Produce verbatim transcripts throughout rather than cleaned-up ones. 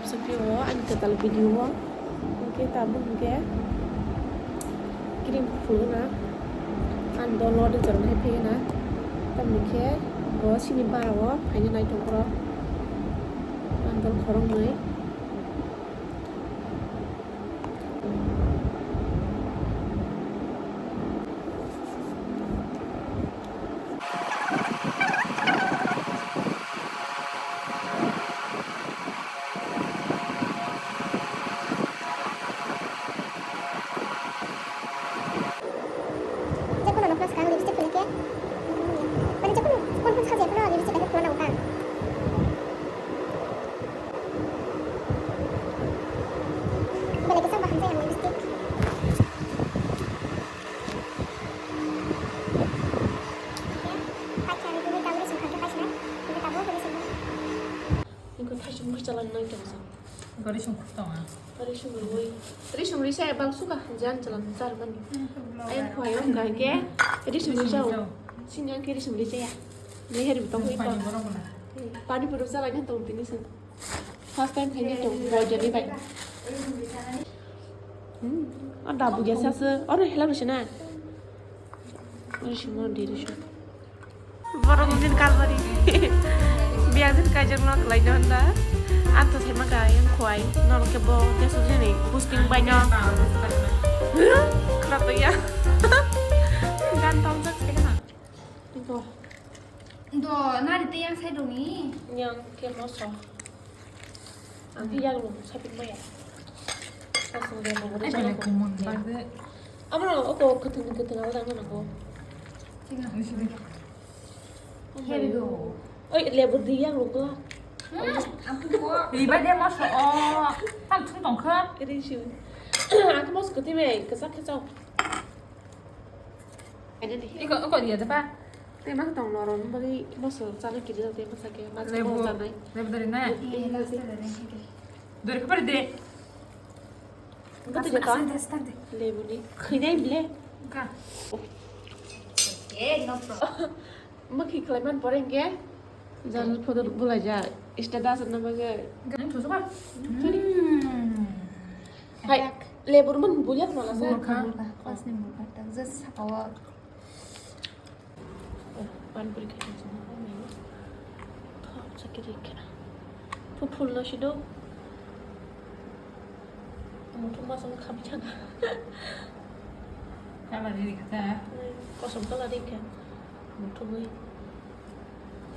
Sukri o ani kwtal video o hwnkhe tabuk hwnkhe cream phuluna ani dol o rijak nai phegena tamni khe bo sini bara o phaina naithok borok ani dol khoroknwi. Jephuru nokna swkang lipstick philike. Mane jephuru phone phone sajak phano lipstick bai phano nang kha. Belai kisa baham jaya lipstick. Paikha ni tini tamri sungkha khe paisna. Ini tabuk ini sungkha. Ingkha thaisung bwsa lang nang tong sa. Gari sung khuk tong ang. Gari sung rui. Gari sung rui sa bang suka jan jalan jar mani. Ayang khwai ang ga ke. Gari sung rui sa. Sing yang ke gari sung rui sa ya. Leher bitong hui pa. Pani puri sa lagi tong tini sung. First time khaini tong boy jadi bai. Hmm. Ada buja sa se. Oro hela bisi na. Oro simo diri sung. Borok din kalbari. Biya din kaijak no khlai no da. Ang to sema ka yang khwai. No ke bo ke su jini boosting bai no. Khla to ya. Gan tom jak se na. Iko. Do nari te yang sai dong ni. Yang ke moso. Ang khe yaglung sapik maya. Aswk de bo. Ai, belai kumon bagwi. Amo no oko kwthwng kwthwng abo dang no ko. Here we go. Oi, lebu di yaglung ko. Riba de moso o. Tam thung tong kha. Ri shu. Ang khe moso kwthwi bai kwchak khe chao. Iko, iko dia de ba. Tei ma tong norok bagwi moso chana kiri tei masa khe ma lebu, moso chanai. Lebu dari na. Dari khe pari de. Butu jaka. Asante, asante. Lebu ni. Khainai bile. Ka. Okay, no problem. Ma khi khlai man pore hwnkhe. Jal photo bulai ja. Status na bagwi. Gan thoso ba. Hmm. Hai, lebu man buya khna la sa. Burkha, burkha. Pas ni burkha. Tak just sakawa. Oh, pani puri khai jana. Thok sakiri kha. Phu phul no sido. Muthung masang khabi thang. Kala ri kha. Kosom kala ri kha. Muthungwi.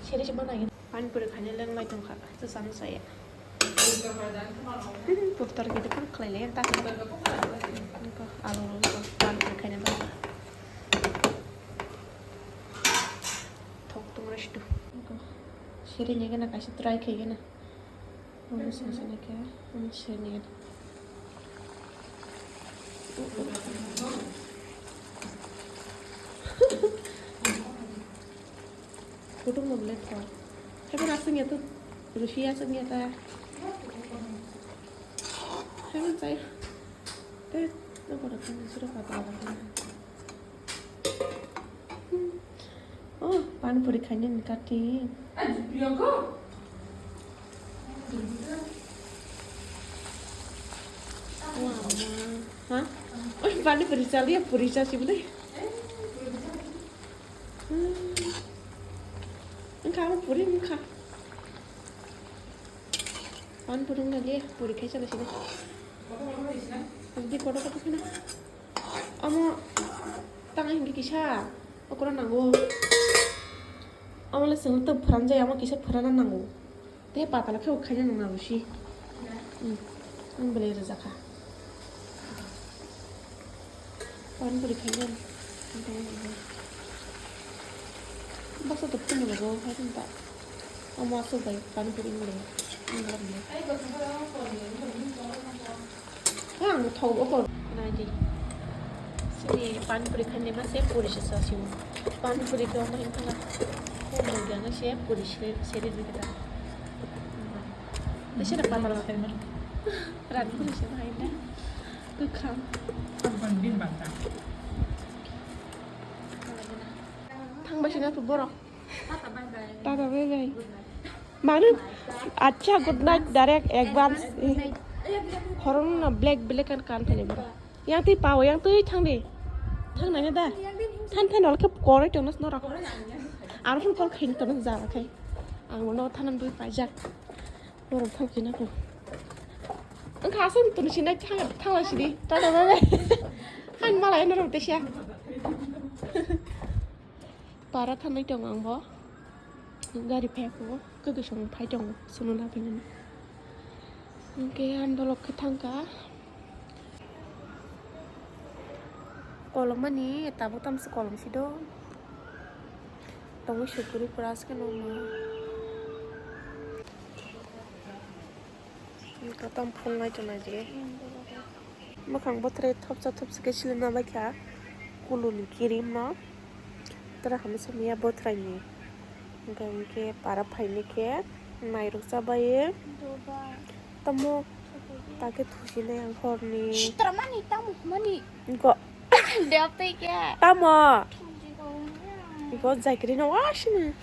Seri se mana. Pani puri khaina leng lai tongkha, chwsano saya. Puftar khe phano khlai lai ta. Alu rok pani puri khaina tongkha. Thok tong rw situ. Siri ni gana kaisa try khai gana. Omo sasa na khe, omo siri ni gana. Kutung mo belai thok. Hai bo aswk ya to. Rusia aswk ya ta. Hai bo chai. Te no pora kan sura pata la. Oh, pani puri khaina ni kati. Ha? Oi, pani puri chaliya, puri cha sibole. Wngkha abo puri wngkha. Pani puri wngkha le, puri khai chana sini. Di koto koto khna. Amo tang hingke kisa okra nango. Amo le chwng tei phuranjai, amo kisa phurana nango. Tei patala khe bo khaina nang nango si. Hmm. Ang belai rwjakha. Pani puri khaina. Baksa to phunukgo, hai ta. Omo aswk bai pani puri wnglaio. Wnglaio. Ang thok o kor. Nai di. Sini pani puri khaina ma se puri se sa siu. Pani puri khe omo hin thanga. Ko mo gana se puri se se ri di kita. Dese da patala. Rat puri se hai na. Kwkham. Thang bai sina tu borok. Tata bye bye. Tata bye bye. Good night. Manu, acha, good night, direct advance. Horong na black black kan kan thani bro. Yang twi pao, yang twi thang di. Thang nai da. Than than ol ke kore tonas no rak. Aro phun kol khain tonas ja rakhai. Ang no thanan bui pajak. Norok thang kina ko. Ang kha sun tun sinai thang thang la sidi. Tata bye bye. Han malai norok tesia. Para thanai tong ang bo. Gari phai ko. Kwkwi song phai tong. Suno na phai nani. Hingke ang dolok khe thangkha. Kolom mani tabuk tamsi kolom si do. Tongwi sukuri pura aske no ma. Hingke tam phung nai tong nai je. Mwkhang bothrai thopsa thopsa khe silimna bai kha. Kuluni kirim no. Tara hamsa miya bothrai ni. Hingke hingke para phaini khe. Mairok chabai. Tamo. Take thusi nai ang horni. Shitramani tamo mani. Go. Depte khe. Tamo. Go jakri no wasini.